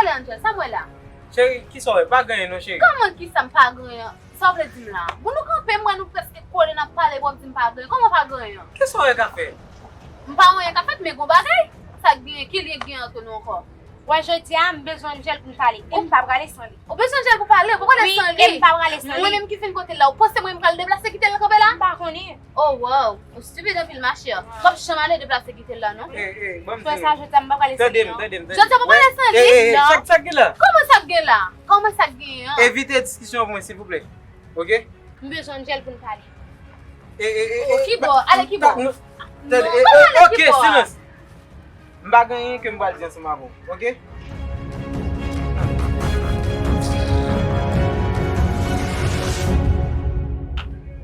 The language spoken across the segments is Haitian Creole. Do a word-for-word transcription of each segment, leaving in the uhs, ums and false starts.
Pale, Angel, sa m wè la? Cheri, kisa w wè? Pa gen anyen non, cheri. Kòman kisa m pa gen anyen? Sa w vle di m la? Bon, nou kanpe, m wè nou prèske kole, n ap pale, w ap di m pa gen anyen. Kòman pa gen anyen? Kisa w wè k ap fèt? M pa wè anyen k ap fèt, men gon bagay. Sa k genyen? Ki lyen k genyen ant nou ankò? Wè, jodi a, m bezwen Angel pou m pale. E m pa prale san li. Ou bezwen Angel pou pale? Ou pa prale san li? Wi, e m pa prale san li. Mwen menm ki fin kote l la, ou panse mwen m pral deplase kite l kanpe la? M pa konnen. Oh, wow. Ou stupid anpil, ma chère. W ap janm ale deplase kite l la, non. Ey, ey, ban m di w. Frè sa, jodi a, m pa prale san li, non. Tande m, tande m, tande m. Jodi a, w pa prale san li? Ey, ey, ey, sa, sa k gen la? Kòman sa k gen la? Kòman sa k gen an? Evite diskisyon pou mwen, silvouplè. Oke? M bezwen Angel pou n pale. E, e, e, e, kibò? Ale kibò? Tande, non, e, pa e, ale oke, kibò a. Silans. M pa gen anyen ke m pral di ansanm avè w, oke?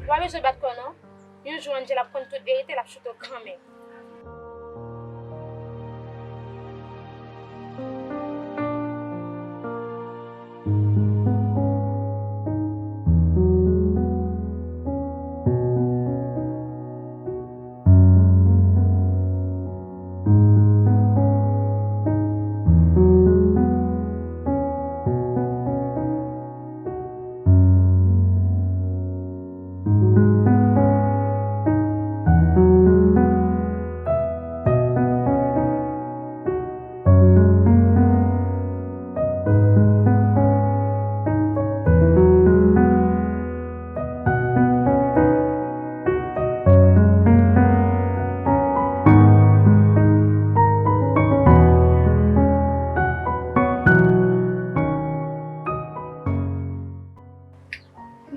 Ou pa bezwen bat kò w non. Yon jou Angel ap konn tout verite, l ap choute w kanmenm.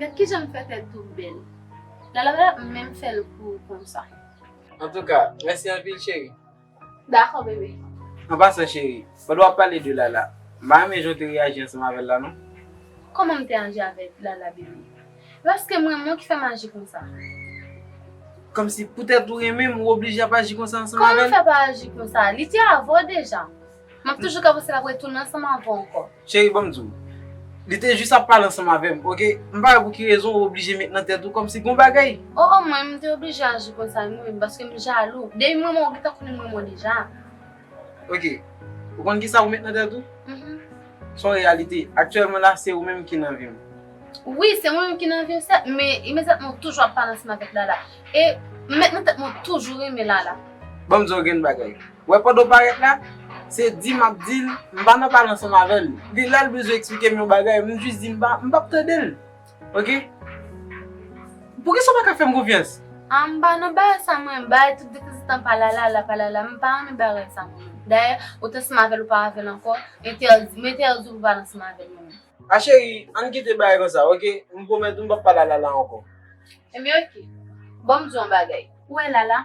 Gad kijan m fè tèt tou bèl. Lala pa t ap menm fè l kou konsa. Antouka, mèsi anpil, cheri. Dakò, bebe. An pasan, cheri, pandan w ap pale de Lala, m pa renmen jan w te reyaji ansanm avè l la, non. Kòman m te aji avèk Lala, bebe? Paske m renmen w ki fè m aji konsa. Kòmsi poutèt ou renmen m, ou oblije ap aji konsa ansanm avè l? Kòman fè pa aji konsa? Li te avè w deja. M ap toujou ka panse l ap retounen ansanm avè w ankò. Cheri, ban m di w. Li te jis ap pale ansanm avè m, oke? M pa wè pou ki rezon ou oblije met nan tèt ou kòmsi gon bagay. O, o, mwen, m te oblije aji konsa, mwen menm, paske m jalou. Depi m renmen w, ou gentan konnen m renmen w deja. Oke. Ou konn kisa ou met nan tèt ou? Mhm. Se yon reyalite. Aktyèlman la, se ou menm ki nan vi m. Wi, se mwen menm ki nan vi w, sèt, men imedyatman w toujou ap pale ansanm avèk Lala. E m met nan tèt mwen w toujou renmen Lala. Ban m di w yon grenn bagay. Wè, pandan w parèt la, se di m ap di l, m pa nan pale ansanm avè l. Li la, l bezwen eksplike m yon bagay, m jis di m pa, m p ap tande l. Oke? Poukisa w pa ka fè m konfyans? A, m pa nan bagay sa, mwen, m bay tout detanzantan pa Lala, pa Lala, m pa renmen bagay sa, mwen. Dayè, ou te ansanm avè l, ou pa avè l ankò, entèdi, m entèdi w pou pale ansanm avè l, mwen. A cheri, ann kite bagay konsa, oke? M pwomèt ou m p ap pale a Lala ankò. Ebyen, oke. Bon, m di w yon bagay. Ou wè Lala?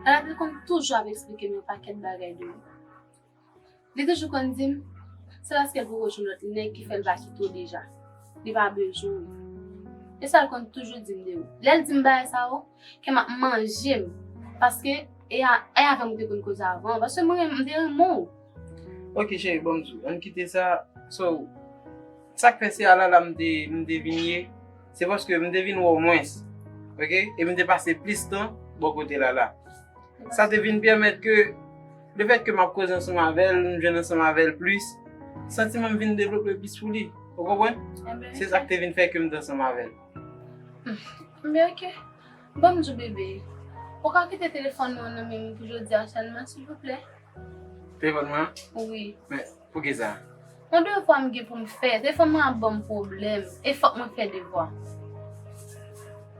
Lala te konn toujou ap eksplike m yon pakèt bagay de ou. Li toujou konn di m, se paske l poko jwenn lòt nèg ki fè l pa kite w deja. Li pa bezwen w. E sa l konn toujou di m de ou. Lè l di m bagay sa yo, kè m ap manje m. Paske e a, e avè m ou te konn koze avan. Paske mwen, m te renmen w. Oke, cheri, bon, m di w, ann kite sa. So, sa k fè se a Lala m te, m te vin ye, se paske m te vin wè w mwens. Oke? E m te pase plis tan bò kote Lala. Sa te vin pèmèt ke, lefètke m ap koze ansanm avè l, m jwenn ansanm avè l plis, santiman m vin devlope plis pou li. Ou konprann? Enben, se sa k te vin fè ke m te ansanm avè l. Enben, oke. Bon, m di w, bebe, ou ka kite telefòn mwen nan men m pou jodi a sèlman, silvouplè? Telefòn mwen an? Wi. Men, poukisa? Yon devwa m gen pou m fè. Telefòn mwen ap ban m pwoblèm. E fòk mwen fè devwa.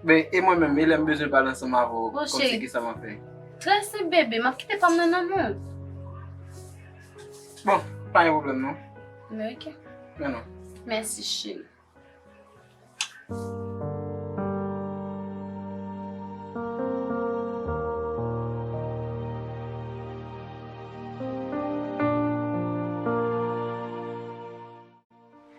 Ben, e mwen menm, e lè m bezwen pale ansanm avè w, kòmsi kisa m ap fè? Trè senp, bebe, m ap kite pa m nan nan men w. Bon, pa gen pwoblèm, non. Men oke. Men non. Mèsi, cheri.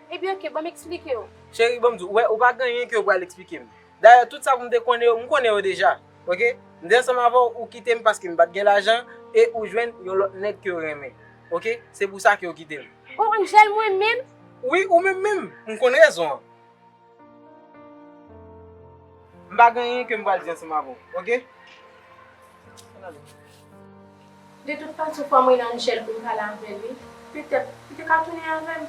Ebyen, oke, ban m eksplike w. Cheri, ban m di w, ou wè, ou pa gen anyen ke w pral eksplike m. Dayè, tout sa pou m te konnen yo, m konnen yo deja. Oke? M te ansanm avè w, ou kite m paske m pa t gen lajan, e ou jwenn yon lòt nèg ke w renmen. Oke? Se pou sa ke w kite m. O, Angel, mwen menm? Wi, ou menm menm. M konn rezon an. M pa gen anyen ke m pral di ansanm avè w, oke? De tout fason, fò m rele Angel pou m pale avè l, wi. Petèt, petèt Ka tounen avè m.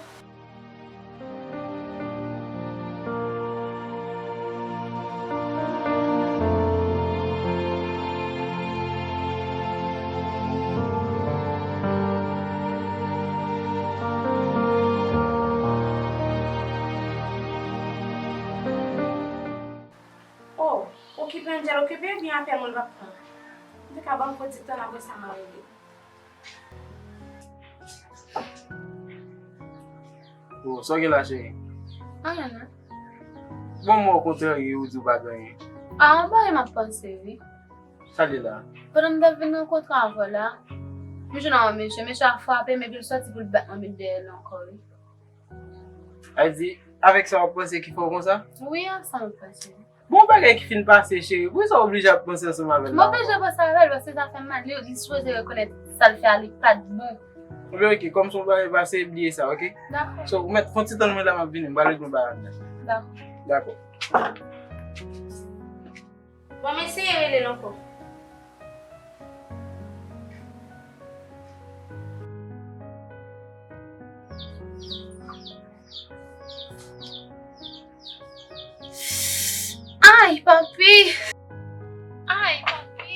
Oh, okipe Angel, okipe, gen apèl mwen l ap pran. Antouka, ban m fon ti tan, apre sa m a rele. Oh, sa w gen la, cheri? Anyen non. Bon, mwen okontrè, ou di w pa gen anyen. Ah, anba m ap panse, wi. Sa l ye la? Pandan m t ap vin rankontre avè w la, m jwenn ak yon mesye, mesye a frape m epi l sòti pou l bat mwen met dèyè l ankò, wi. Sa vle di, avèk sa w ap panse ki fè w konsa? Wi, a sa m ap panse. Bon, bagay ki fin pase, cheri, poukisa w oblije ap panse ansanm avè l la ankò? M oblije panse avè l paske sa fè m mal. Li, li sipoze rekonèt sa l fè a, li pa t bon. Ebyen, oke, kòm se yon bagay pase, bliye sa, oke? Dakò. So, ou mèt fon ti tann mwen la, m ap vini, m pral regle yon bagay anndan. Dakò. Dakò. Bon, m eseye rele l ankò. Ay, papi! Ay, papi!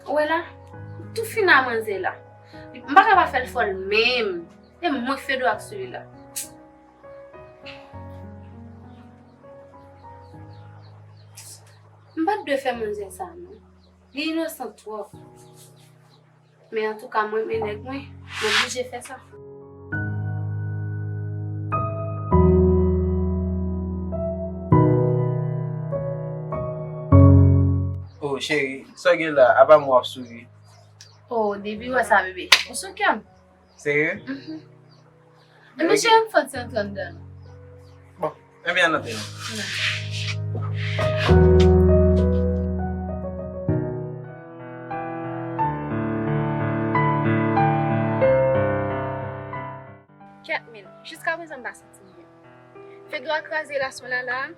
Ou wè la, tou fin a manzè la. M pa ka pa fè l fòl menm. E mwen k fè dwa ak sou li la. M pa t dwe fè manzè sa non. Li inosan twòp. Men antouka, mwen renmen nèg mwen, m oblije fè sa. Oh, cheri, sa w gen la? Apa m wè w ap souri? Oh, depi w wè sa, bebe, ou sou kè m. Serye? Mhm. Ebyen, cheri, m fè ti antre anndan. Bon, ebyen, ann antre non. Kèt men, jiskaprezan m pa santi m byen. Fedwa kraze relasyon Lala a,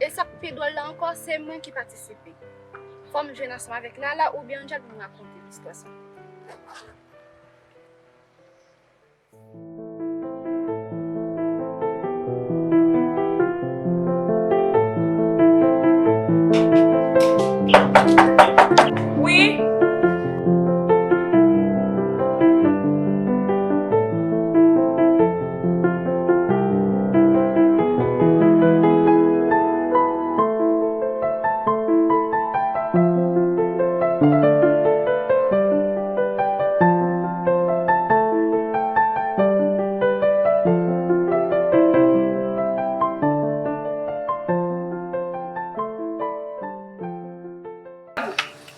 e sa k pi dwòl la ankò, se mwen ki patisipe. Fò m jwenn ansanm avèk Lala oubyen Angel pou m rakonte l istwa sa. Wi.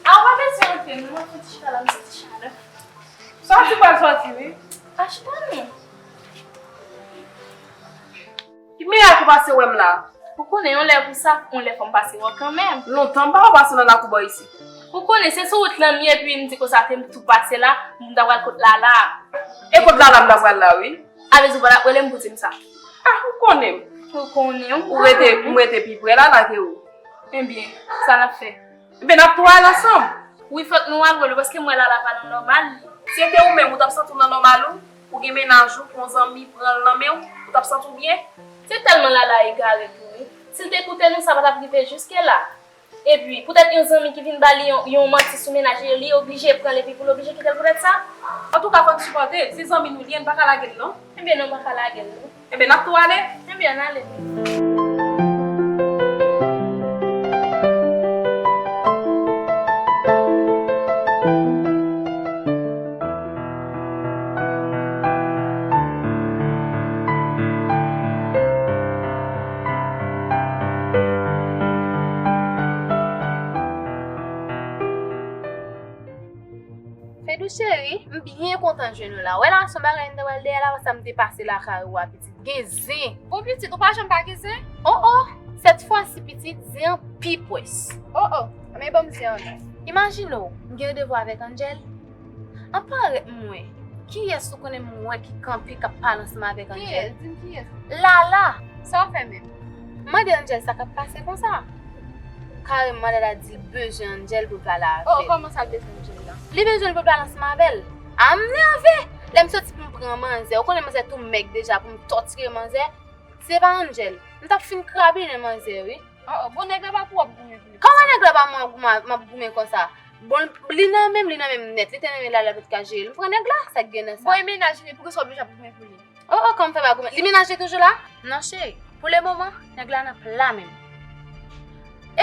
A, w pa bezwen antre non, mwen fouti chita la, m santi chalè. Sòti pral sòti, wi. A, chita non. Ki mirak ou pase wè m la? Ou konnen, yon lè pou sa, yon lè fò m pase wè w kanmenm. Lontan m pa wè w pase nan lakou bò isit. Ou konnen, se sou wout lan m ye, epi m di konsa te m tou pase la, m ta pral kot Lala. E kot Lala m ta pral la, wi. A, vle di w pa t ap rele m pou di m sa? A, ou konnen m. Ou konnen m. Ou rete, m rete pi pre Lala ke ou. Ebyen, sa n ap fè? Ebyen, n ap tou al ansanm. Wi, fòk nou al wè l, paske m wè Lala pa nan nòmal li. Si se te ou menm, ou t ap santi w nan nòmal ou, ou gen mennaj ou, pou yon zanmi pran l nan men w, ou t ap santi w byen? Se tèlman Lala egare tou wi. Si l te koute nou, sa pa t ap rive jiske la. Epi, poutèt yon zanmi ki vin ba li yon, yon manti sou mennaj li, li oblije pran l epi pou l oblije kite l poutèt sa? Antouka, fò n sipòte l. Se zanmi nou li ye, n pa ka lage l non. Ebyen, nou pa ka lage l non. Ebyen, n ap tou ale. Ebyen, ann ale. Fedou cheri, m byen kontan jwenn ou la. Wè la, se yon bagay m te wè l dèyè la, sa m te pase lakay ou a, pitit. Gen zen. Bon, pitit, ou pa janm pa gen zen? Oh, oh, sèt fwa si, pitit, zen an pi pwès. Oh, oh, men ban m zen an non. Imajine w, m gen randevou avèk Angel. An parèt m wè. Kiyès ou konnen m wè ki kanpe, k ap pale ansanm avèk Angel? Kiyès? Di m kiyès. Lala! Sa w fè menm? M mande Angel sa k ap pase konsa. Kareman, Lala di l bezwen Angel pou l pale avè l. Oh, kòman sa l bezwen Angel la? Li bezwen l pou l pale ansanm avè l. A, m nève! Lè m soti pou m pran manzè, ou konnen manzè tou mèg deja pou m tòtire manzè. Se pa Angel. M t ap fin krabinen manzè, wi. Oh, oh, bon, nèg la pa pou w ap goumen pou li. Kòman nèg la pa mwen ap goumen, m ap goumen konsa? Bon, li nan men m, li nan men m nèt. Li te nan men Lala pou l ka jere l. M pran nèg la, sa k gen nan sa? Bon, e mennaj li, poukisa w oblije ap goumen pou li? Oh, oh, kòman m fè pa goumen? Li mennaj li toujou la? Non, cheri. Pou le moman, nèg la nan pla men m.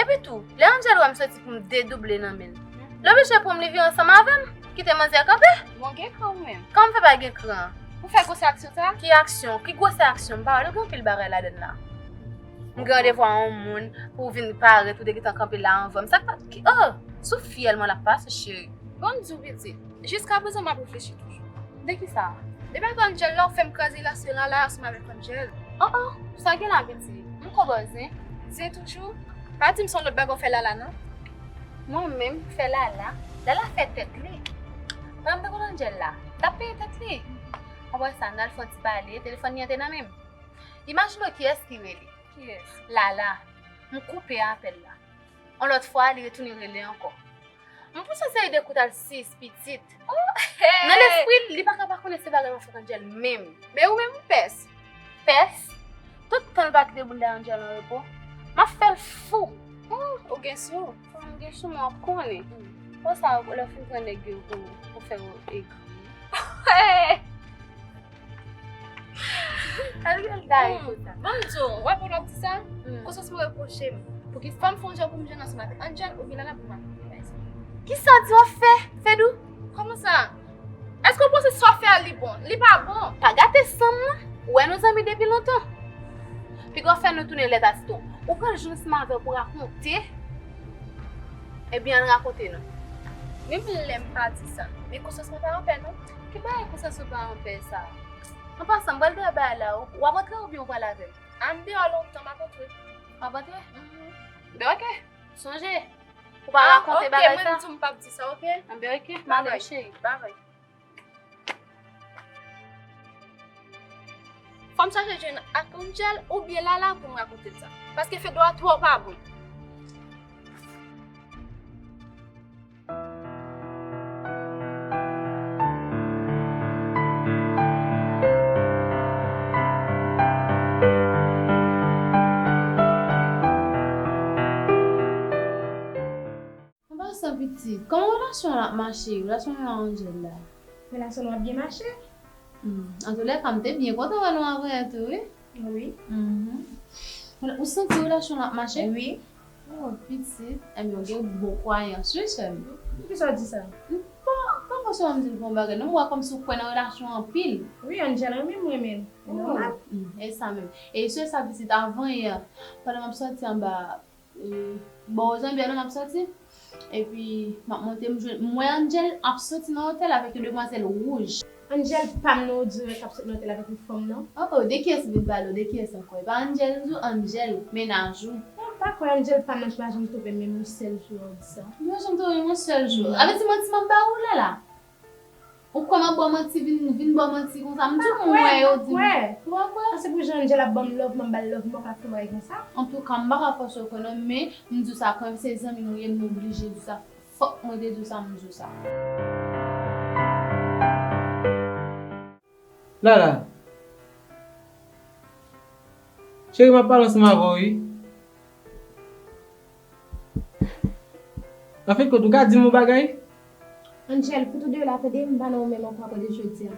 Epi tou, lè Angel wè m soti pou m dedouble nan men l, l oblije pran m, li vire ansanm avè m, kite manzè kanpe. Bon, gen kran ou menm. Kòman m fè pa gen kran? Pou fè gwosè aksyon sa? Ki aksyon? Ki gwosè aksyon? M pa wè l gen anpil bagay ladann la. M gen randevou a yon moun pou vin parèt, ou te gentan kanpe la anvan m. Sa k pa, ki, oh, sou fyèl mwen l ap pase, cheri. Bon, m di w, pitit. Jiskaprezan, m ap reflechi toujou. De kisa? De bagay Angel la, ou fè m kraze relasyon Lala ansanm avèk Angel. Oh, oh, sa gen la, pitit? M ko bòz, wi. Zen toujou? Pa di m se yon lòt bagay ou fè Lala, non? Mwen menm, fè Lala? Lala fè tèt li. Pandan m te konn Angel la, t ap peye tèt li. Apre sa, n al fè yon ti pale, telefòn li an te nan men m. Imajine w kiyès ki rele. Kiyès? Lala. M koupe apèl la. Yon lòt fwa, li retounen rele ankò. M pouse yon seri de kout al sis pitit. Oh, hey! Nan lespri l, li pa ka pa konnen se bagay m ap fè ak Angel menm. Men ou menm ou pès. Pès? Tout tan l pa kite bounda Angel an repo, m ap fè l fou. Oh, ou gen sou. Fò m gen sou, men w ap konnen. Konsa, lè w fin pran nèg yo pou, pou fè yo egri. Hey! Gade bèl day konsa. Bon, m di w, w ap wè lè w ap di sa? Konsyans mwen repwoche m. Poukisa? Fò m fè yon jan pou m jwenn ansanm avèk Angel oubyen Lala pou m ap bay sa. Kisa w di w ap fè, Fedou? Kòman sa? Èske w panse sa w fè a li bon? Li pa bon. Pa gate san m non. Ou wè nou zanmi depi lontan. Piga w fè nou tounen lèt a siton. Ou pral jwenn ansanm avè l pou rakonte. Ebyen, ann rakonte non. Menm lè m pa di sa, men konsyans mwen pa anpè non. Ki bagay konsyans ou pa anpè sa? An pasan, m pral dèyè bagay la, w ap antre oubyen w pral avè m? A, m deyò lontan, m ap antre. W ap antre? Mhm. Ben, oke. Sonje, ou pa rakonte bagay sa. Ah, oke, mwen m di w m p ap di sa, oke? Ah, ben, oke. M ale, cheri. Babay. Fò m chache jwenn ak Angel oubyen Lala pou m rakonte l sa. Paske Fedou a twò pa bon. An pasan pitit, kòman relasyon an ap mache? Relasyon an ak Angel la? Relasyon nou ap byen mache. Hmm. Antoulèka, m te byen kontan wè nou avanyè tou, wi. Wi. Mhm. Ou santi relasyon an ap mache? Wi. Oh, pitit. Ebyen, ou gen bon kwayans, wi, sè m. Poukisa w di sa? M pa, pa fòseman m di l bon bagay, non, m wè kòmsi ou kwè nan relasyon an anpil. Wi, Angel renmen m, renmen l. E nòmal. Hmm, e sa menm. E sè sa, pitit, avanyè, pandan m ap sòti anba, e, bò Zanbya la m ap sòti. Epi, m ap monte, m jwenn, m wè Angel ap sòti nan otèl avèk yon demwazèl wouj. Angel pa m nan, ou di w k ap sot nan otèl avèk yon fanm, non? Oh, oh, de kiyès m vin pale w? De kiyès ankò? E pa Angel m di w, Angel, mennaj ou. Mwen pa kwè Angel pa m nan, m pa janm twonpe menm yon sèl jou w di sa. M pa janm twonpe m yon sèl jou. A vle di manti m ap ba ou la la? Ou kwè m ap ba w manti, vin, vin ba w manti konsa? M di w m wè yo di m. Ou pa kwè? Paske pou jan Angel ap ban m love, m ap ba l love, m pa ka fè bagay konsa. Antouka, m pa ka fòse w kwè non, men m di w sa kanmenm, se zanmi nou ye, m oblije di w sa. Fòk mwen te di w sa, m di w sa. Lala. Cheri, m ap pale ansanm avè w, wi. Anfèt, kot ou ka di m yon bagay? Angel, fout ou deyò la, tande, m pa nan ou menm ankò apre de jodi a.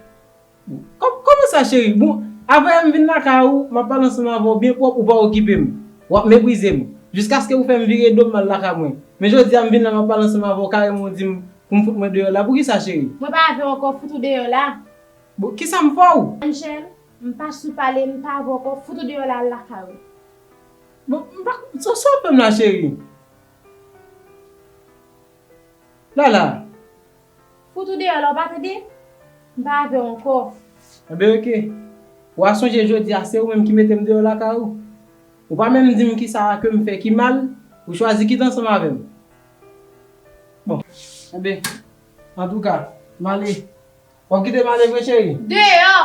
Kò-, kòman sa, cheri? Bon, apre m vin lakay ou, m ap pale ansanm avè w byen pwòp, ou pa okipe m. W ap meprize m. Jiskaske ou fè m vire do m al lakay mwen. Men jodi a, m vin la, m ap pale ansanm avè w, kareman ou di m pou m fout mwen deyò la. Poukisa, cheri? Mwen pa avè w ankò, fout ou deyò la. Bon, kisa m fè w? Angel, m pa sou pale, m pa avè w ankò, fout ou deyò la, al lakay ou. Bon, m pa, sa, sa w fè m la, cheri? Lala. Fout ou deyò la, ou pa tande? M pa avè w ankò. Enben, oke. W a sonje jodi a, se ou menm ki mete m deyò lakay ou. Ou pa menm di m kisa ke m fè ki mal, ou chwazi kite ansanm avè m. Bon, enben, antouka, m ale. W ap kite m ale vre, cheri? Deyò!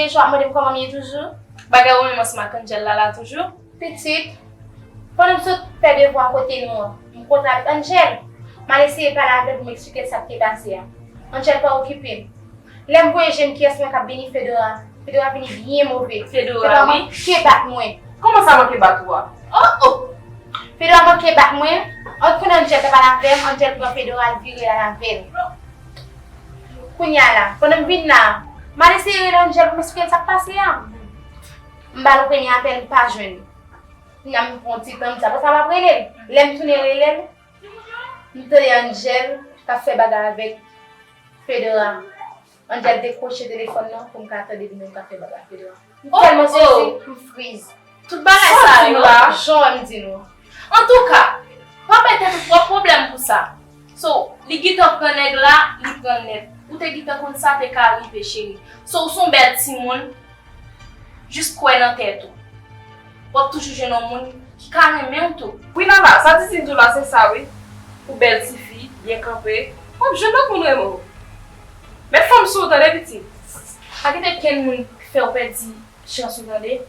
Deja w ap mande m kòman m ye toujou? Bagay ou menm ansanm ak Angel la la toujou? Pitit, pandan m sot fè devwa kote nou an, m kontre avèk Angel. M al eseye pale avè l pou m eksplike l sa k te pase a. Angel pa okipe m. Lè m voye je m kiyès mwen k ap beni Fedora, Fedora vini byen move. Fedora, Fedora wi. Manke bat mwen. Kòman sa manke bat ou a? Oh, oh! Fedora manke bat mwen. An konnen Angel t ap pale avè m, Angel pran Fedora, l vire l al avè l. Kounye a la, pandan m vin la, m al eseye rele Angel pou m eksplike l sa k pase a. M ba l yon premye apèl, m pa jwenn li. Kounye a m pran ti tan, m di, "Apre sa, m ap rele l." Lè m tounen rele l, m tande Angel k ap fè bagay avèk Fedora. Angel dekwoche telefòn nan pou m ka tande li menm k ap fè bagay Fedora. M tèlman sezi, m friz. Tout bagay sa yo. Jan w wè m di nou. Antouka, pa bay tèt ou twòp pwoblèm pou sa. So, li gentan pran nèg la, li pran l nèt. Ou te gentan konn sa te ka rive, cheri. So, ou se yon bèl timoun, jis kwè nan tèt ou. W ap toujou jwenn yon moun ki ka renmen w tou. Wi, Lala, sa Titi di w la, se sa, wi. Ou bèl tifi, byen kanpe, w ap jwenn lòt moun renmen w. Met fanm sou ou, tande, pitit. Pa kite kenn moun fè w pèdi chans ou, tande.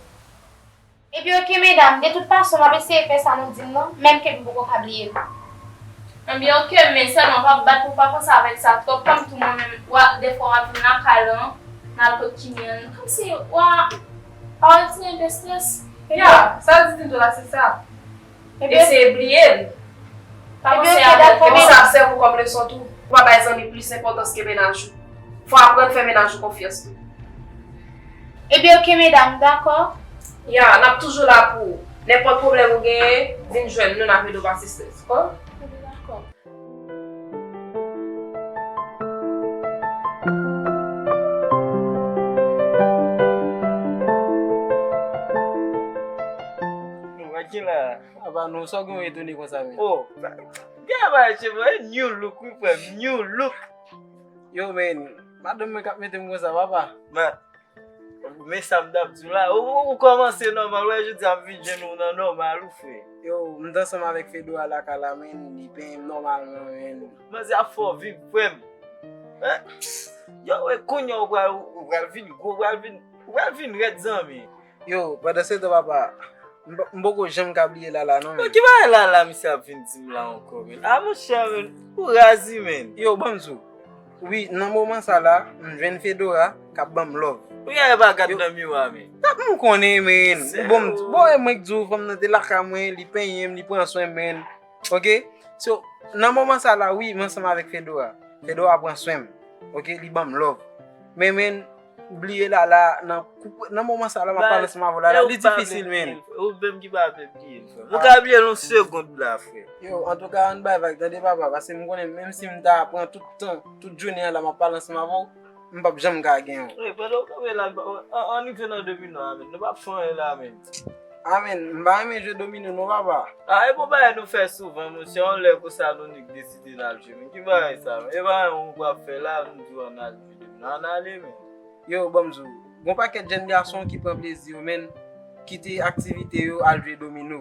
Ebyen, oke, medam. De tout fason, m ap eseye fè sa nou di m nan, menm ke m poko ka bliye l. Ebyen, oke, men sèlman pa bat pou pa panse avèk sa twòp, kòm tou mwen menm, wa, dèfwa w ap vin lakay lan, n al kot Kimi an, kòmsi, wa, pa retire m de estrès. Ya, sa l di di m tou la, se sa. Ebyen, eseye bliye l. Pa panse avèl. Epi sa ap sèvi w kòm leson tou. Ou pa bay zanmi plis enpòtans ke mennaj ou. Fò w aprann fè mennaj ou konfyans tou. Ebyen, oke, medam, dakò. Ya, n ap toujou la pou ou. Nenpòt pwoblèm ou genyen, vin jwenn nou, n ap ede w pase estrès, dakò? Ebyen, dakò. Ou wè ki la? Apa non, sa w gen w etone konsa menm? Oh, gen bagay cheve, new look, wi, frè m, new look. Yo, men, madanm mwen k ap mete m konsa, papa. Men, men sa m t ap di w la, ou, ou, ou kòmanse nòmal, wè, jodi a m vin jwenn ou nan nòmal, ou frè. Yo, m t ansanm avèk Fedora lakay la, men, li penyen m nòmalman, men. Manzè ap fè w viv, frè m. Hein? Yo, e kounye a ou pral, ou pral vin gwo, ou pral vin, ou pral vin rèd, zanmi. Yo, pandan se tan, papa, m p-, m poko janm ka bliye Lala non, men. Yo, ki bagay Lala misye ap vin di m la ankò, men? A, monchè, men, ou razi, men. Yo, ban m di w. Wi, nan moman sa la, m jwenn Fedora k ap ban m love. Ou genlè pa gad nan miwa, men. Tap m konnen, men. Bon, m, bon, e mwen k di w, fanm nan te lakay mwen, li penyen m, li pran swen m, men. Oke? So, nan moman sa la, wi, m ansanm avèk Fedora. Fedora pran swen m. Oke? Li ban m love. Men, men, bliye Lala, nan, nan moman sa la, m ap pale ansanm avè w, Lala, li difisil, men. Ou menm ki pa vle bliye l, frè. Ou ka bliye l yon segond la, frè. Yo, antouka, ann bay vag, tande, papa, paske m konnen, menm si m ta pran tout tan, tout jounen an la, m ap pale ansanm avè w, m p ap janm ka gen w. Wi, pandan w kanpe la, an, ann rive nan domino a, men. Nou p ap fè anyen la, men. Amen. M pa renmen jwe domino non, papa. A, e bon bagay nou fè souvan, monchè. Yon lè konsa nou nik deside n al jwe, men. Ki bagay sa, men? E pa yon ou ap fè la, nou di w ann al jwe domino. Ann ale, men. Yo, ban m di w. Gon pakèt jèn gason ki pran plezi yo, men, kite aktivite yo al jwe domino.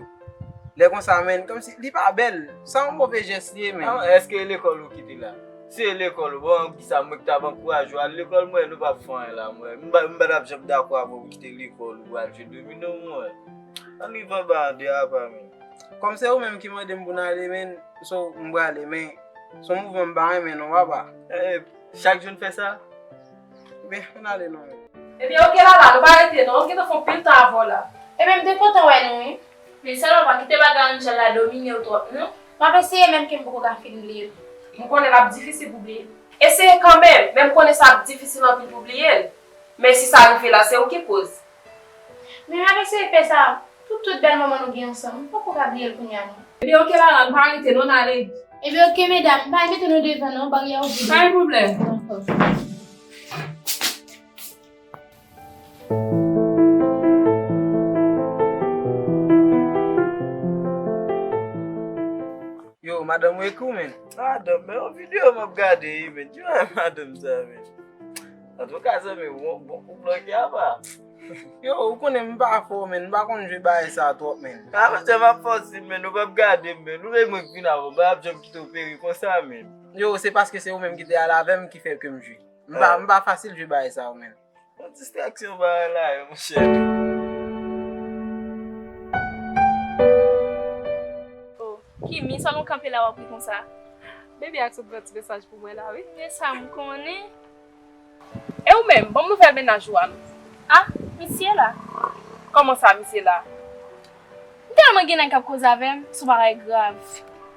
Lè konsa, men, kòmsi li pa bèl. Sa yon move jès li ye, men. A, èske e lekòl ou kite la? Si e lekòl ou, bon, kisa mwen ki t ap ankouraje w al lekòl, mwen, nou p ap fè anyen la, mwen. M pa, m pa t ap janm dakò avè w pou kite lekòl ou al jwe domino, mwen. Ann rive anba an de apa, men. Kòm se ou menm ki mande m pou n ale, men, so, m prale, men, se yon mouvman m pa renmen, non, papa. Eh, chak jou n fè sa? Men, ann ale, non, men. Ebyen, oke, Lala, nou pa rete, non. M gentan fè yon pil tan avè w la. Ebyen, m te kontan wè nou, wi. Men sèlman pa kite bagay Angel la domine w twòp, non. M ap eseye, menm ke m poko ka fin bliye l. M konnen l ap difisil pou bliye l. Eseye kanmenm, men m konnen sa ap difisil anpil pou bliye l. Men si sa rive la, se ou ki koz. Men m ap eseye fè sa tout, tout bèl moman nou gen ansanm. M poko ka bliye l kounye a, non. Ebyen, oke, Lala, nou pa rete, non, n ale. Ebyen, oke, medam, m pa mete nou devan, non, baryè ouvri. Pa gen pwoblèm. Dakò. Yo, madanm ou ekri w, men. Madanm, men yon videyo m ap gade, wi, men. Ki bagay madanm sa, men? Antouka, zanmi, ou, ou, ou bloke apa? Yo, ou konnen m pa fò, men. M pa konn jwe bagay sa twòp, men. A, monchè, m ap fòse, men. Ou p ap gade m, men. Ou vle mwen k vin avè w, m pa ap janm kite w peri konsa, men. Yo, se paske se ou menm ki te al avè m ki fè ke m jwe. M pa, m pa fasil jwe bagay sa yo, men. Yon distraksyon bagay la ye, monchè. Oh, Kimi, sa nou kanpe la w ap ri konsa? Baby ak sot voye ti mesaj pou mwen la, wi. E sa m konnen. E ou menm, ban m nouvèl mennaj ou a non. Ah, misye la. Kòman sa, misye la? M tèlman gen nèg k ap koze avè m, se yon bagay grav.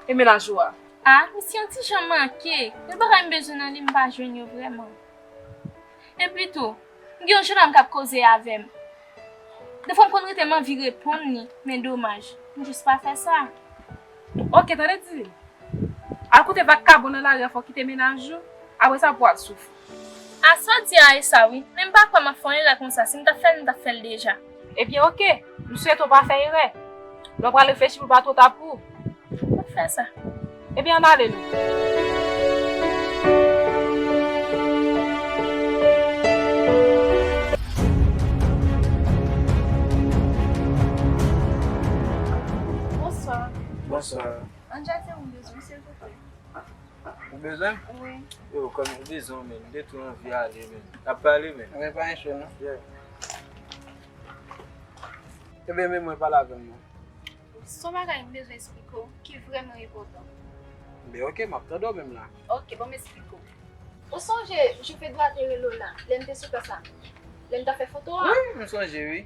E mennaj ou a? Ah, misye yon ti jan manke. Gen bagay m bezwen nan li, m pa jwenn yo vrèman. Epi tou, m gen yon jennonm k ap koze avè m. Defwa m konn rete m anvi reponn li, men domaj, m jis pa fè sa. Ok, tande di. Al koute vakabon nan lari a, fò w kite mennaj ou. Apre sa pou w al soufri. A sa w di a e sa wi, men m pa kwè m ap fè yon erè konsa, si m t ap fè l, m t ap fè l deja. Ebyen ok, m swete w pa fè erè. Lè w pral reflechi pou l pa twò ta pou ou. M ap fè sa. Ebyen ann ale non. Bonswa. Bonswa. Andjè, se ou m bezwen, silvouplè. Ou bezwen m? Wi. Yo, kòm m bezwen w, men, m te tou anvi ale, men. N ap pale, men. Wi, pa gen cho, non. Yeah. Ebyen, men mwen pale avè m, non. Se yon bagay m bezwen eksplike w, ki vrèman enpòtan. Ben, ok, m ap tande w menm la. Ok, ban m eksplike w. Ou sonje, jou fedwa te rele w la, lè n te sou plas la? Lè n t ap fè foto a? Wi, m sonje, wi.